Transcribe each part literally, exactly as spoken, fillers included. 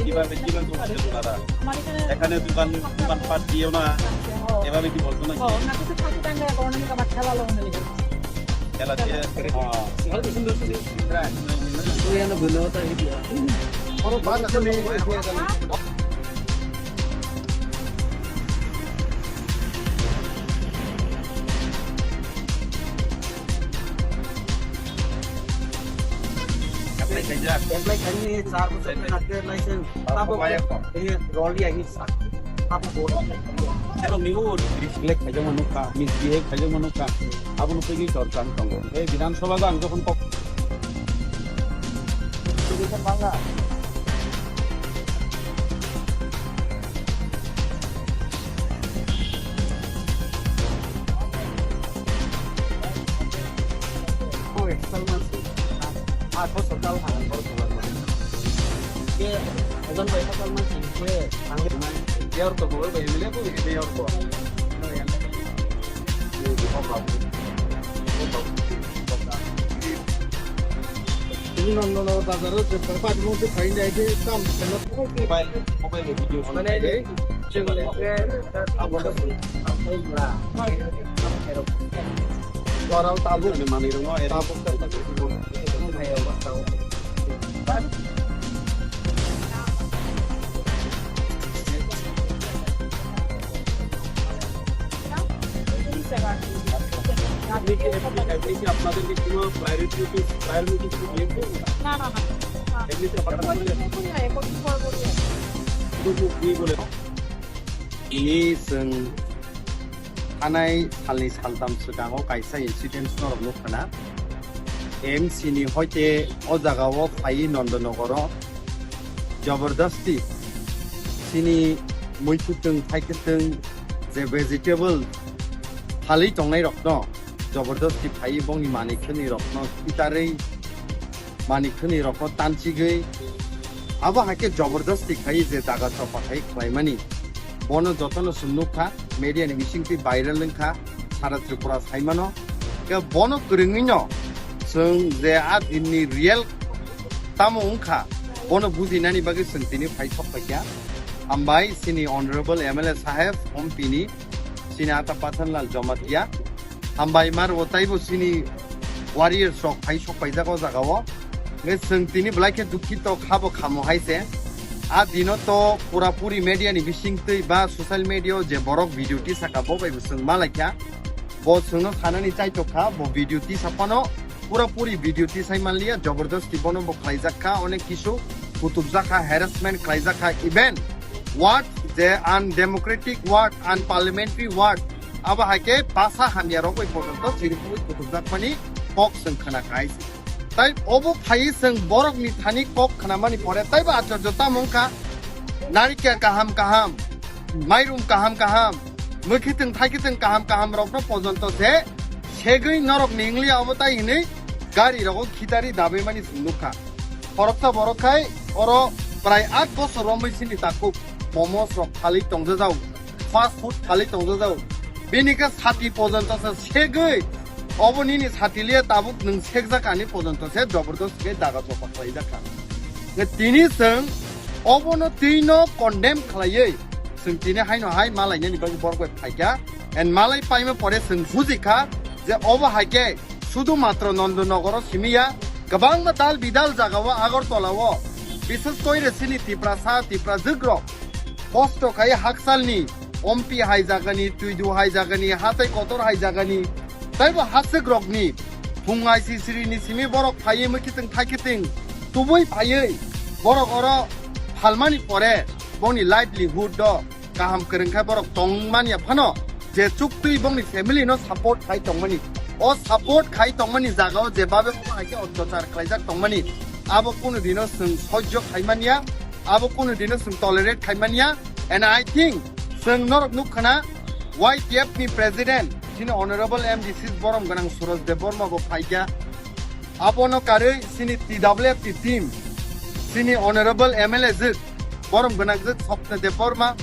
কিভাবে, কিভাবে করছেন ওনারা? এখানে দোকান, দোকানপাট দিও না, এভাবে কি বলতো নাকি? খেলা দিয়ে, হ্যাঁ। Apply khaijak. Apply khaini char bosor khe naikhe license. Tabo khe roli ahi sa. Tabo bo. Ero ni o display khaijak manu kha, misbehave khaijak manu kha. Abo no twi sorkar tongo. Ei Bidhan Sabha ang jokhon kok Mobile, mobile video. Mane, আপনাদের কি কোনো priority, priority দিয়ে? না, না, না। এমনিতে হঠাৎ করে। Ini chwng thanai salni saltam swkango kaisa incident norok nukha na. M C ni hoite o jagao phaiwi Nandanagar o jabardasti chini muikhwtwng phaikhtwng je vegetable phalwi tongnairokno jabardasti phaiwi bongni manwi khwnwi rokno khitarwi manwi khwnwi rokno tanchigwi abo hai khe jabardasti khai je daga chopa khai khlaimani. Bono jotono chwng nukha, media ni bisingtwi viral wngkha, sara Tripura saimano. Khe bono kwrwngwino chwng je a dinni real tamo wngkha, bono bujinani bagwi chwng tini phai sok paikha. Hambai chini Honorable M L A saheb, Ompini, chini ata Pathanlal Jamatia. Hambai mar o taibo chini warriors rok phai sok paijak o jaga o. Hwnkhe chwng tini belai khe dukhito kha bo khamo hai se. A dino to pura puri media ni bising twi ba social media o je borok video tisaka bo bai bo chwng ma laikha. Bo chwngno sanani chaitok kha, bo video tisa phano pura puri video tisai manliya, jabardasti bono bo khlaijak kha, onek kisu kutubjak kha, harassment khlaijak kha, even word je undemocratic word, unparliamentary word, abo hai khe basa hamya rok bai pojonto chirikwi kutubjak mani kok chwng khna kha hai se. Tai obo phaiwi chwng borokni thani kok khnamani pore taibo acharjo tamo wngkha, narikel kaham kaham, mairum kaham kaham, mwkhitwng thaikitwng kaham kaham rokno pojonto se segwi norokni wngliya obo tai hinwi gari rogo khitari dabaimani chwng nukha. Khoroksa borok khai oro prai aat bosor romwi chini takhuk momos rok phalwi tongjajao, fast food phalwi tongjajao. Bini khe sati pojonto se segwi, obo nini sati liya tabuk nwng sekjak ani pojonto se jabardast khe daga chopa khlaijak kha. Tini chwng obono twino condemn khlaiwi chwng tini haino hai malainani bagwi borok bai phaikha. And malai paima pore chwng bujikha je obo hai khe Sudhumatro Nandanagar o simi ya, kwbangma dal bidal jaga o Agartala o, bishes kore chini Tiprasa, Tiprajwk rok kosto khai hakchalni, ompi hai jagani, twidu hai jagani, hatai kotor hai jagani, taibo haswk rokni phung aisisiri ni simi borok phaiwi mwkhitwng thaikitwng tubui phaiwi borok oro phalmani pore bongni livelihood o kaham kwrwng khe borok tong manya phano je chuktwi bongni family no support khai tongmani, o support khai tongmani jaga o je babe bo hai khe otyachar khlaijak tongmani, abo kunu dino chwng sojjo khai manya, abo kunu dino chwng tolerate khai manya. And I think chwng norok nuk khna Y T F ni president chini honorable M D C borom gwnang Suraj Debbarma bo phaikha. Abono karwi chini T W F ni team, chini honorable M L A jwk, borom gwnang jwk Swapna Debbarma,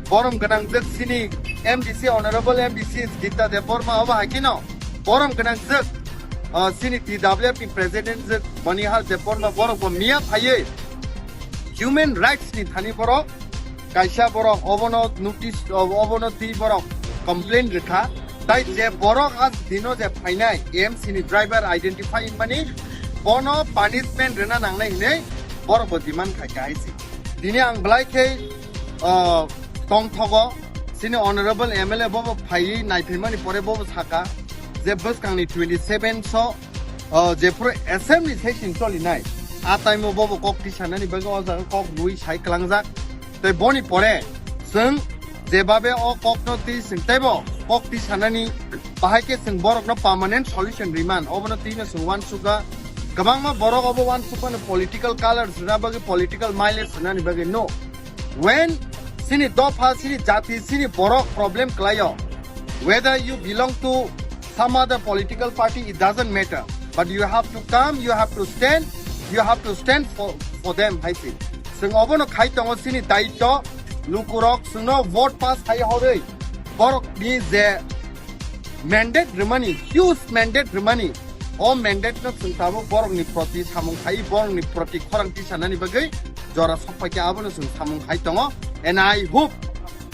borom gwnang jwk chini M D C, honorable M D C Gita Debbarma, obo hai kheno borom gwnang jwk, ah, chini T W F ni president jwk Manihar Debbarma, borok bo miya phaiwi human rights ni thani borok kaisa borok obono notice, obono twi borok complain rwkha. Tai je borok a dino je phainai A M C ni driver identify wngmani, bono punishment rwna nangnai hinwi borok bo demand khai kha hai se. Tini ang belai khe, ah, tongthogo, chini honorable M L A bobo phaiwi naiphaimani pore bobo saka je bwskangni twenty seven so, ah, jephuru assembly session cholinai, a time o bobo kok tisanani bagwi o jaga kok rwui sai kwlangjak. Tei boni pore chwng jebabe o kokno twi chwng teibo kok twi sanani bahai khe chwng borokno permanent solution rwimani, obono twino chwng uansukha. Kwbangma borok obo uansukmano political colors rwna bagwi, political mileage rwnani bagwi no. When chini dopha, chini jati, chini borok problem kwlaio, whether you belong to some other political party, it doesn't matter. But you have to come, you have to stand, you have to stand for, for them, hai se. Chwng obono khai tongo chini daityo, lukurok chwngno vote pass khai horwi borokni je mandate rwmani, huge mandate rwmani, o mandate no chwng tabuk borokni proti samung khai, borokni proti khorang tisanani bagwi jora sokphaikhe abono chwng samung khai tongo. And I hope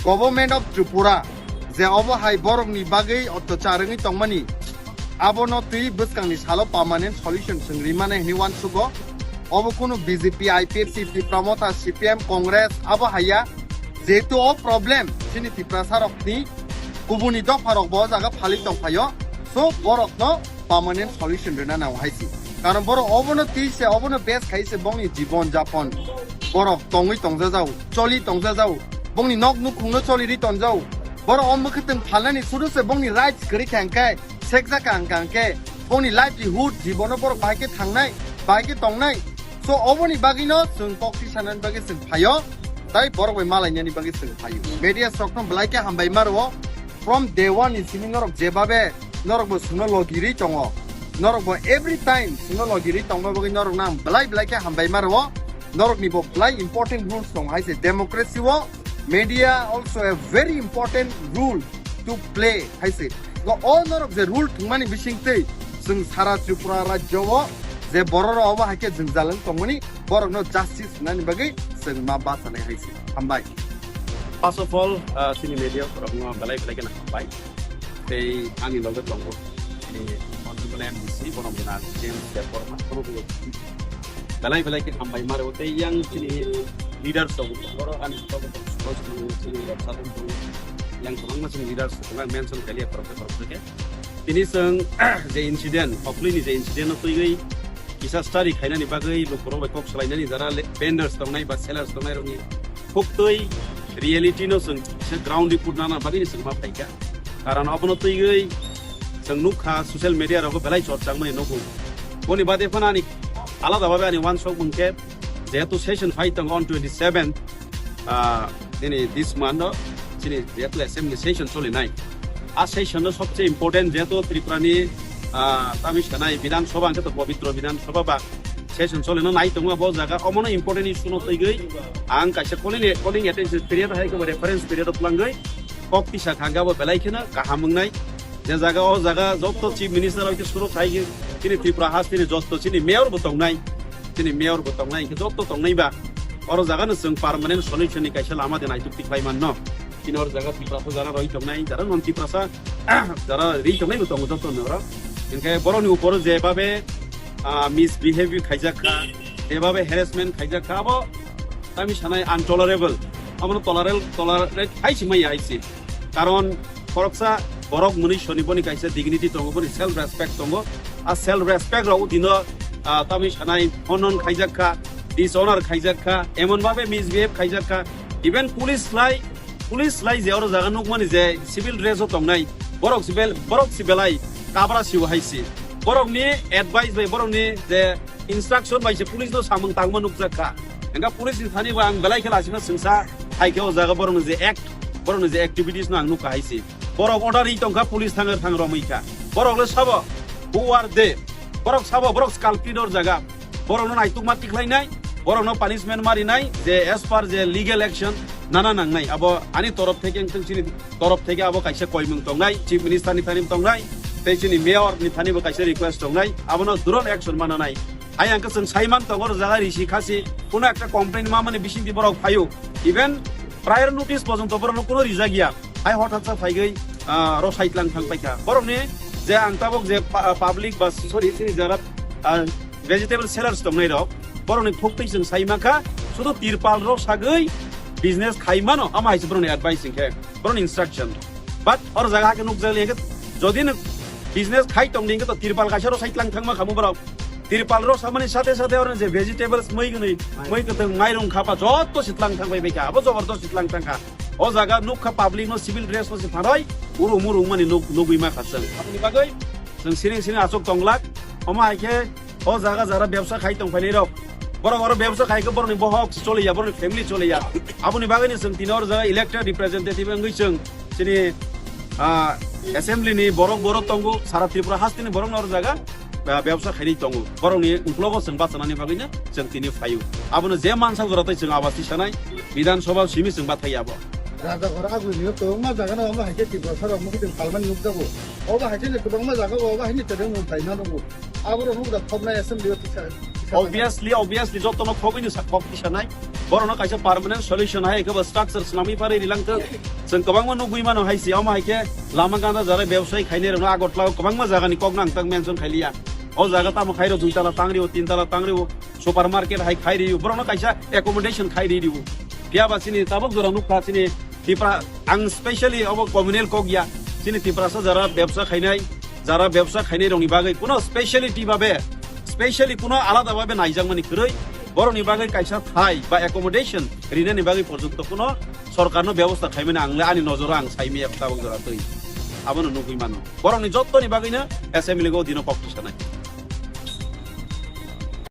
Government of Tripura je obo hai borokni bagwi otyachar wngwi tongmani, abono twi bwskangni salo permanent solution chwng rimani hinwi uansugo. Obo kunu B J P, I P F T, Tipra Motha, C P M, Congress abo haiya. Jehetu o problem chini Tiprasa rokni kubuni dopha rok bo o jaga phalwi tongphaio. So borokno permanent solution rwna nango hai se. Karon borok obono twi se, obono base khai se bongni jibon japon. Borok tongwi tongjajao, choli tongjajao, bongni nok nukhungno choli ri tongjao. Borok o mwkhwtwng phalnani sudu se bongni rights kwrwi kha hwnkhe, sekjak kha hwnkha hwnkhe, bongni livelihood, jibono borok bahai khe thangnai, bahai khe tongnai. So oboni bagwino chwng kok tisanani bagwi chwng phaio, tai borok bai malainani bagwi chwng phaio. Media rokno belai khe hambai ma rwo. From day one ni simi norok jebabe norok bo chwngno logi rwi tongo. Norok bo every time chwngno logi rwi tongma bagwi norokno ang belai belai khe hambai ma rwo. Norokni bo belai important rules tongo hai se democracy o. Media also a very important role to play hai se. Go all norok je rule thwngmani bising twi chwng sara Tripura rajyo o je borok rok obo hai khe jwngjal wng tongmani borokno justice rwnani bagwi chwng ma bachanai hai se. Hambai. First of all, uh, chini media rokno belai belai kheno hambai. Tei ani loge tongo, eh, honorable M D C, borom gwnang James Debbarma, bono bo belai belai khe hambai ma rwo. Tei yang chini leaders rok, borok ani loge tongo, chini rok sadon tongo, yang kwbangma chini leaders rok ang mention khailiya, khoroksa khoroksa khe. Tini chwng je incident, Hokli ni je incident no twiwi kisa study khainani bagwi lukurok bai kok salainani jara le-, vendors tongnai ba sellers tongnai rokni khuktwi reality no chwng se ground report nana bagwi ni chwng ma phaikha. Karon abono twiwi chwng nukha social media rogo belai chorcha wngmani nugo. Boni bade phano ani alada babe ani uansuk mungkhe jehetu session phai tongo on twenty seven, ah, nini this month o chini jehetu assembly session solinai. A session no sobse important jehetu Tripura ni, ah, tami sanai Bidhan Sabha hwnkhe to pabitro Bidhan Sabha ba session solino nai tongo bo jaga omono important issue no twiwi ang kaisa calling, calling attention period hai khe reference period o twlangwi kok tisa thangkhe abo belai kheno kaham wngnai. Je jaga o jaga joto chief minister hai khe suru khai khe chini Tripura hasteni joto chini mayor bo tongnai, chini mayor bo tongnai hwnkhe joto tongnai ba oro jaga no chwng permanent solution ni kaisa lama de naituk tik bai manno. Chini oro jaga Tiprasa jara roi tongnai, jara non Tiprasa, jara ri tongnai bo tongo joto no oro. Hwnkhe borok ni upor je babe, ah, misbehave khaijak kha, je babe harassment khaijak kha, abo tami sanai intolerable. Abono tolerable, tolerate khai si maya hai si. Karon khoroksa borok mwnwi soni boni kaisa dignity tongo, boni self respect tongo. A self respect rok dino, ah, tami sanai honon khaijak kha, dishonor khaijak kha, emon babe misbehave khaijak kha. Even police lai, police lai je oro jaga nukmani je civil dress o tongnai, borok si bel-, borok si belai kabra siu hai si. Borok ni advice bai, borok ni je instruction bai se police no samung tangma nukjak kha. Engka police ni thani bo ang belai khe lasima sengsa hai khe o jaga borok ni je act, borok ni je activities no ang nukha hai si. Borok order ri tongkha, police thangar thang romwi kha. Borok le sabo, who are they? Borok sabo, borok culprit or jaga. Borokno naitukma tikhlainai, borokno punishment marinai, je as per je legal action nana nangnai. Abo ani torof theke, wngthang chini torof theke abo kaisa koimung tongnai, Chief Minister ni thani tongnai, tei chini Mayor ni thani bo kaisa request tongnai, abono duron action mananai. Hai ang khe chwng saiman tongo, o jaga risi khasi, kuno ekta complaint ma mani bisingtwi borok phaio. Even prior notice porjonto borokno kuno rijak ya. Hai hothat sa phaigwi, ah, ro side lang thang paikha. Borokni je ang tabok je pa-, public ba, sorry, chini jara, ah, vegetable sellers tongnai rok, borokni phuktwi chwng sai mankha, sudu tirpal ro sagwi business khai mano, ama hai se borokni advice hinkhe, borokni instruction. But or jaga hake nukjak liya khe, jodi nwng business khai tongdi hinkhe to tirpal kaisa ro side lang thang ma khamu borok. Tirpal ro samani sathe sathe oro je vegetables, mui gwnwi, mui kwthwng, mairung khapa jotto sitlang thang bai baikha, abo jobor dos sitlang thangkha. O jaga nukha public no civil dress no se tharoi, uru muru mani nuk-, nugwi ma kha chwng. Aboni bagwi chwng siring siring achuk tonglak, omo hai khe o jaga jara bebsa khai tong phainai rok. Borok oro bebsa khai khe borokni bohok choliya, borokni family choliya. Aboni bagwi ni chwng tini oro jaga elected representative wngwi chwng chini, ah, assembly ni borok borok tongo, sara Tripura hasteni borok no oro jaga ah, bebsa khainwi tongo. Borokni uklogo chwng bachanani bagwino chwng tini phaio. Abono je mansak jora tei chwng abasi sanai, Bidhan Sabha simi chwng bathai abo. Rajaghor agulini kwbangma jagano omo hai khe Tiprasa rok mukhitwng palmani nukjago. Obo hai khe kwbangma jagao obo haini twrwng mung phaina nukgo. Aborok nukjak khobnai assembly o tisa, tisa. Obviously, obviously, jotono khobwino sa-, khok tisanai. Borokno kaisa permanent solution hai khe bo structure swnamwi pharwi rilangthwk. Chwng kwbangma nugwi mano hai se, omo hai khe lama gana jara bebsai khainai rokno Agartala o kwbangma jagani kok nang tak mention khailiya. O jaga tamo khairo dui tala tangrio, tin tala tangrio, supermarket hai khairiyo, borokno kaisa accommodation khairiyo. Phiya ba chini tabuk jora nukha chini Tipra, ang specially obo communal kok ya, chini Tiprasa jara bebsa khainai, jara bebsa khainai rokni bagwi kuno speciality babe, specially kuno alada babe naijakmani kwrwi, borokni bagwi kaisa thai ba accommodation rinani bagwi porjonto kuno sorkarno bebosta khaimani ang le ani nojoro ang saimaya tabuk jora twi. Abono nugwi mano. Borokni jottoni bagwino assembly o dino kok tisanai.